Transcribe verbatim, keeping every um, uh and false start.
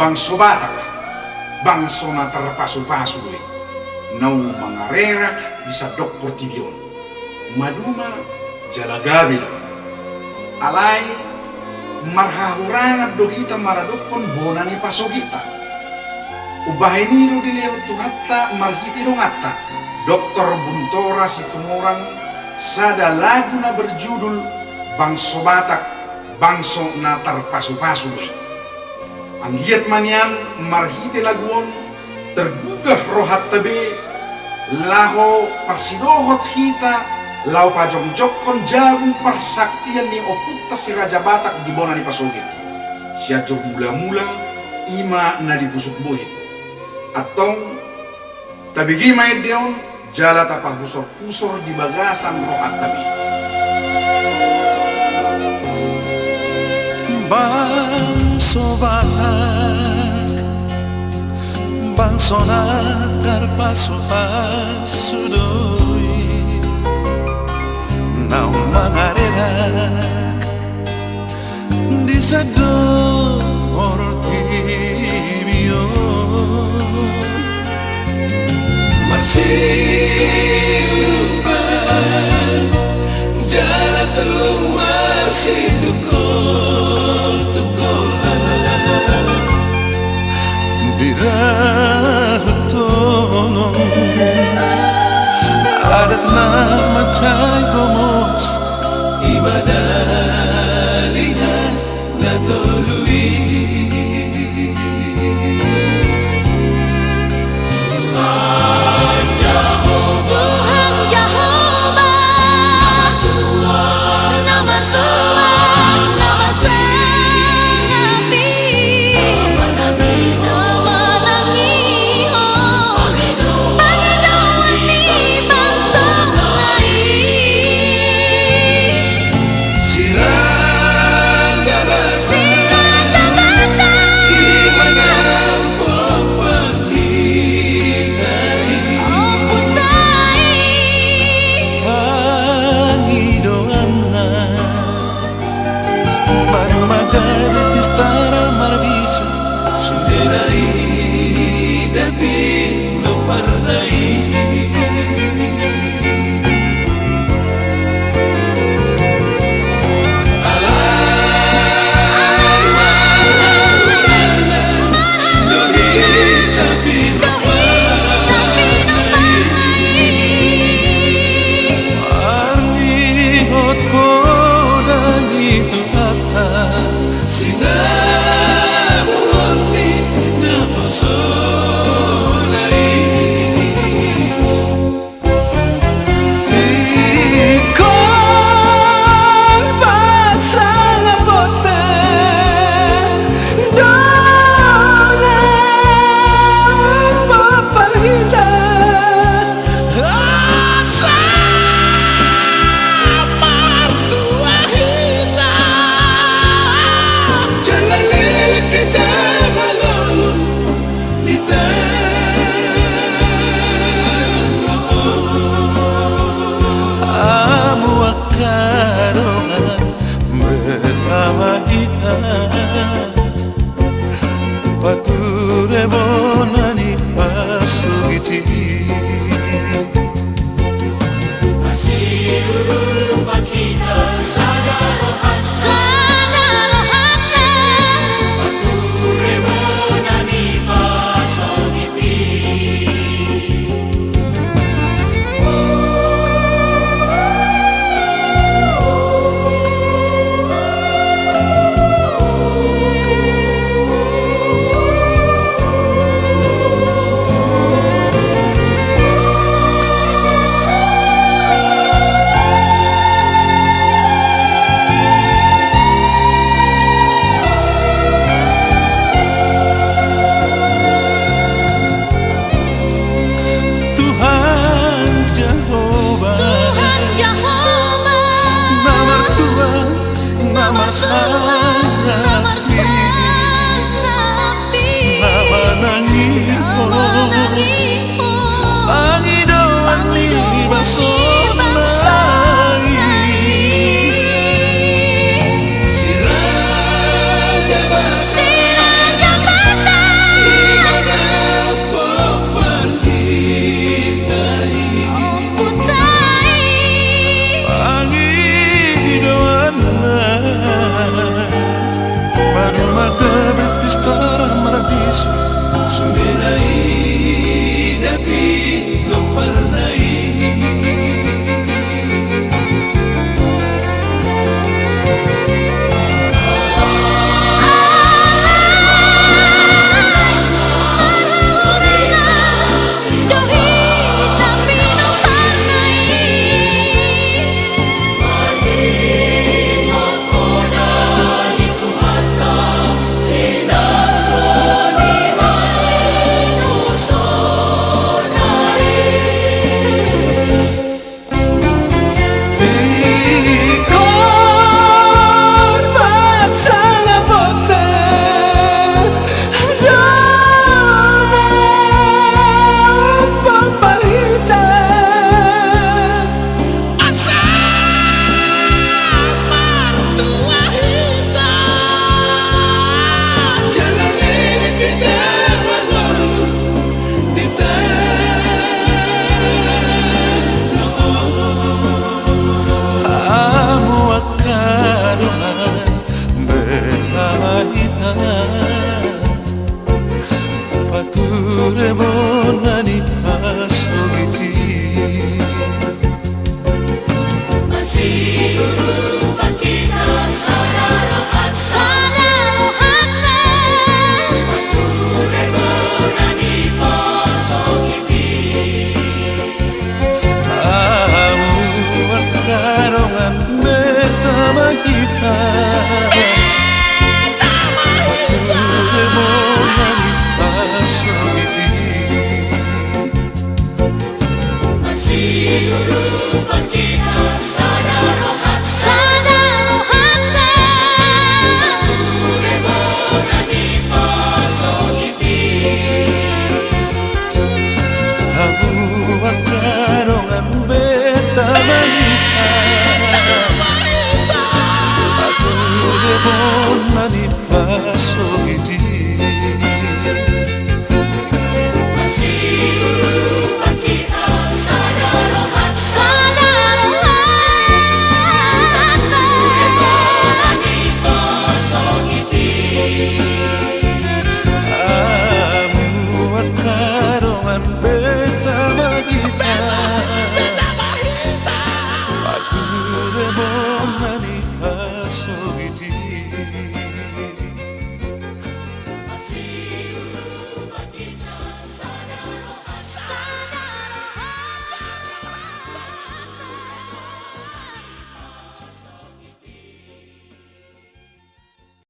Bangso Batak, bangso na tarpasupasu do i, naung mangarerak di sandok portibi on. Maduma jala gabe do. Alai marhahurangan do hita maradophon bona ni pasogitta. Umbahen i do dilehon Tuhanta marhite donganta, Doktor Buntora Situmorang, sada lagu na berjudul Bangso Batak, bangso na tarpasupasu do i. Anggiat ma nian marhite lagu on tergugah rohanta be, laho parsidohot hita laho pajongjongkon jabu parsaktian ni ompunta si Raja Batak di bona ni pasogit. Sianjur mulamula, i ma na di Pusuk Bohit. Antong, tabege ma ende on, jala tapahusorhusor di bagasan rohanta be. Bangso Batak, bangso na tarpasupasu do i, naung mangarerak di sandok portibi on. Marsiurupan jala tung marsitungkoltungkolan di ratu tongtong, adat na mansai gomos i ma dalihan na tolu i. Tuhan Jahowa, Tuhan Jahowa, Tuhan na masuang, na mansai Pangidoanna. Maduma gabe pistana marbisuk, sude na i dapi lomparna i. Alai marhahurang do hita pinopang i. Marnihot poda ni Tuhanta, sinabuhon ni naposona i. Ingkon pasangaponta do na umpompar hita. Asa martua hita, jala leleng hita malolo di tano on. Hamu angka dongan, betama hita pature bona ni pasogit i. Masiurupan hita sada rohanta, sada rohanta, pature bona ni pasogit i.